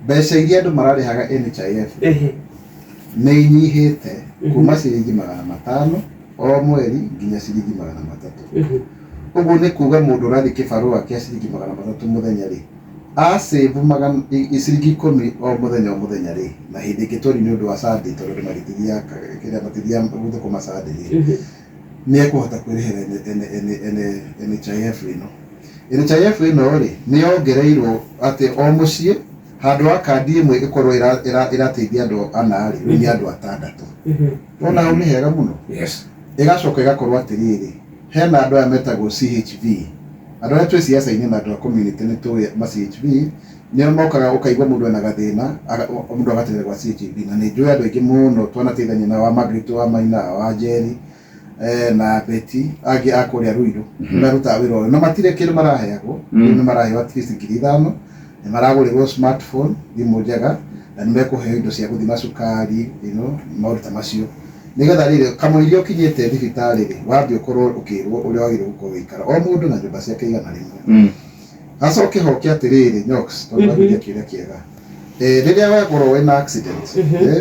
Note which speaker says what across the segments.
Speaker 1: Mbeca iria andũ mararĩhaga NHIF nĩ inyihĩte kuma ciringi 500 o mweri nginya ciringi 300. Ũguo nĩ kuga mũndũ ũrathiĩ kĩbarũa kĩa ciringi 300 mũthenya rĩ, a save magana ciringi 10 o mũthenya o mũthenya rĩ, na hĩndĩ ĩngĩ tweri nĩ ũndũ wa Sunday tondũ andũ matithiaga kĩrĩa matithiaga gũthũkũma Sunday rĩ, nĩ ekũhota kwĩrĩhĩra NHIF ĩno. NHIF ĩno rĩ, nĩ yongereirwo atĩ o mũciĩ handũ ha kandi ĩmwe ĩkorwo ĩrateithia andũ ana rĩ, rĩu nĩ andũ atandatũ. Wona hau nĩ hega mũno. Ĩgacoka ĩgakorwo atĩrĩrĩ, hena andũ aya metagwo CHV. Andũ arĩa twĩ ciaca-inĩ na andũ a community nĩ tũĩ ma CHV, nĩo mokaga ũkaigua mũndũ ena gathĩna, mũndũ agateng'era gwa CHV. Na nĩ njũĩ andũ aingĩ mũno twanateithania nao, a Margaret wa Maina, a Wanjeri, na Betty, angĩ a kũrĩa Ruiru, nĩ marutaga wĩra ũyũ. Na matirĩ kĩndũ maraheagwo, rĩu nĩ maraheo at least 5,000, nĩ maragũrĩrwo smartphone, thimũ njega, na nĩ mekũheo indo cia gũthima cukari, maũndũ ta macio. Nĩgetha rĩrĩ, kamũiria ũkinyĩte thibitarĩ rĩ, wambe ũkorwo ũkĩrwo ũrĩa wagĩrĩirwo gũkorwo ũgĩikara. O mũndũ na nyũmba ciake 100. Hacoke hoke atĩrĩrĩ, Nyox, tondũ wambĩrĩria kĩũria kĩega. Rĩrĩa wakorwo wĩna accident,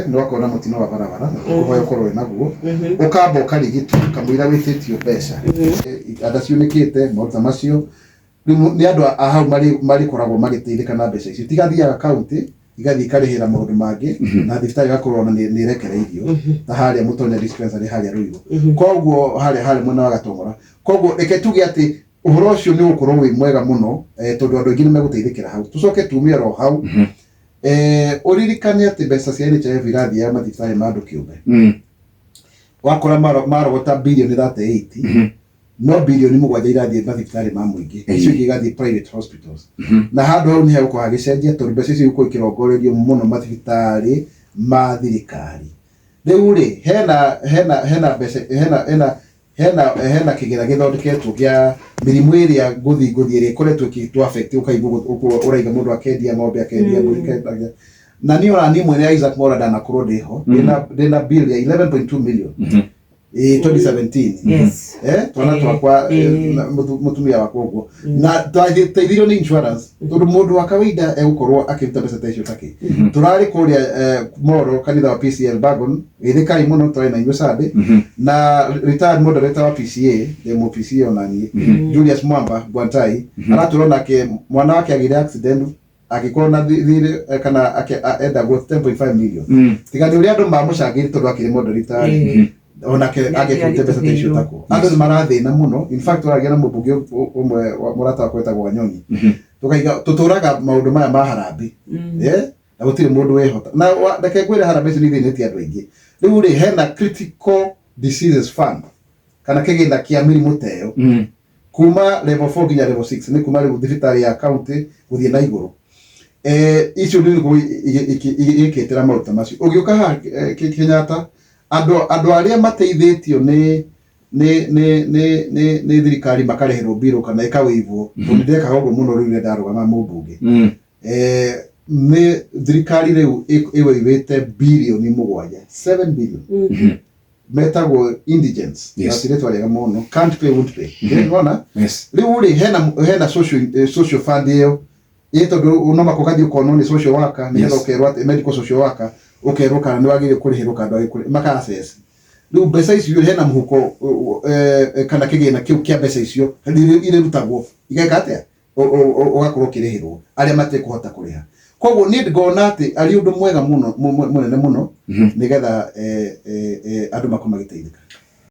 Speaker 1: nĩ wakorwo na mũtino wa barabara, na tũkũhoya ũkorwo wĩ naguo, ũkamba ũkarigitwo kamũira wĩtĩtio mbeca. Itanda ciunĩkĩte, maũndũ ta macio, rĩu nĩ andũ a hau marĩkoragwo magĩteithĩka na mbeca icio. Tigathiaga county, igathiĩ ikarĩhĩra maũndũ mangĩ, na thibitarĩ ĩgakorwo ona nĩ ĩrekereirio, ta harĩa Mũtonya dispensary harĩa Ruiru. Koguo harĩa mwena wa Gatong'ora. Koguo reke tuge atĩ ũhoro ũcio nĩ ũgũkorwo wĩ mwega mũno, tondũ andũ aingĩ nĩ megũteithĩkĩra hau. Tũcoke tume oro hau. Ũririkane atĩ mbeca cia NHIF irathiaga mathibitarĩ ma andũ kĩũmbe. Wakora marogota birioni 38, no birioni 7 irathiĩ mathibitarĩ ma mũingĩ, icio ingĩ igathiĩ private hospitals. Na handũ hau nĩ hegũkorwo hagĩcenjia, tondũ mbeca icio igũkorwo ikĩrongorerio mũno mathibitarĩ ma thirikari. Rĩu rĩ, hena mbeca, hena kĩgĩna gĩthondeketwo kĩa mĩrimũ ĩrĩa ngũthi ngũthi ĩrĩa ĩkoretwo ĩkĩtũ affect, ũkaigua ũraiga mũndũ akendia ng'ombe, akendia mbũri, akendia. Na niĩ ona niĩ mwene Isaac Mwaura ndanakorwo ndĩho, ndĩna bill ya 11.2 million. 2017. Twana twakwa, na mũtumia wakwa ũguo. Na twateithirio nĩ insurance, tondũ mũndũ wa kawaida egũkorwo akĩruta mbeca ta icio takĩ. Tũrarĩ kũrĩa Moro, kanitha wa PCL Bagon, geithĩkai mũno, twarĩ na inyuĩ Sunday. Na retired moderator wa PCA, ndĩ mũ PCA ona niĩ, Julius Mwamba Gwantai, aratwĩra onake mwana wake agĩire accident, agĩkorwo na thirĩ, kana endagwo 10.5 million. Tiga nĩ ũrĩa andũ mamũcangĩire tondũ akĩrĩ moderator, onake
Speaker 2: Nĩ
Speaker 1: angĩkĩrute mbeca ta icio tako. Andũ nĩ marathĩna mũno. In fact, tũragia na mũmbunge ũmwe mũrata wakwa wetagwo Wanyonyi. Tũkaiga tũtũraga maũndũ maya ma harambee. Na gũtirĩ mũndũ wĩhota. Na reke ngwĩre harambee icio nĩ ithĩnĩtie andũ aingĩ. Rĩu rĩ, hena critical diseases fund, kana kĩgĩna kĩa mĩrimũ ta ĩyo. Kuma level 4 nginya level 6, nĩ kuma rĩu thibitarĩ ya county gũthiĩ na igũrũ. Icio nĩ nĩguo igĩkĩtĩra maũndũ ta macio. Ũgĩũka haha, Kenyatta, andũ arĩa mateithĩtio nĩ thirikari makarĩhĩrwo mbirũ kana ĩkawĩivwo, tondũ ndĩrekaga ũguo mũno rĩu rĩrĩa ndarũgama mũmbunge. Nĩ thirikari rĩu ĩwĩivĩte birioni 7, 7 billion. Metagwo indigents. Na ti rĩtwa rĩega mũno. Can't pay, won't pay. Nĩwona? Rĩu rĩ, hena social fund ĩyo. Ĩ tondũ no maka ũgathiĩ ũkonwo nĩ social worker, nĩgetha ũkerwo atĩ medical social worker, ũkerwo kana nĩ wagĩrĩire kũrĩhĩrwo kana ndwagĩrĩire kũrĩhĩrwo, maka assess. Rĩu mbeca icio hena mũhuko, kana kĩgĩna kĩu kĩa mbeca icio irĩrutagwo igeka atĩa? Ũgakorwo ũkĩrĩhĩrwo arĩa matekũhota kũrĩha. Koguo niĩ ngona atĩ arĩ ũndũ mwega mũno, mũnene mũno, nĩgetha andũ makorwo magĩteithĩka.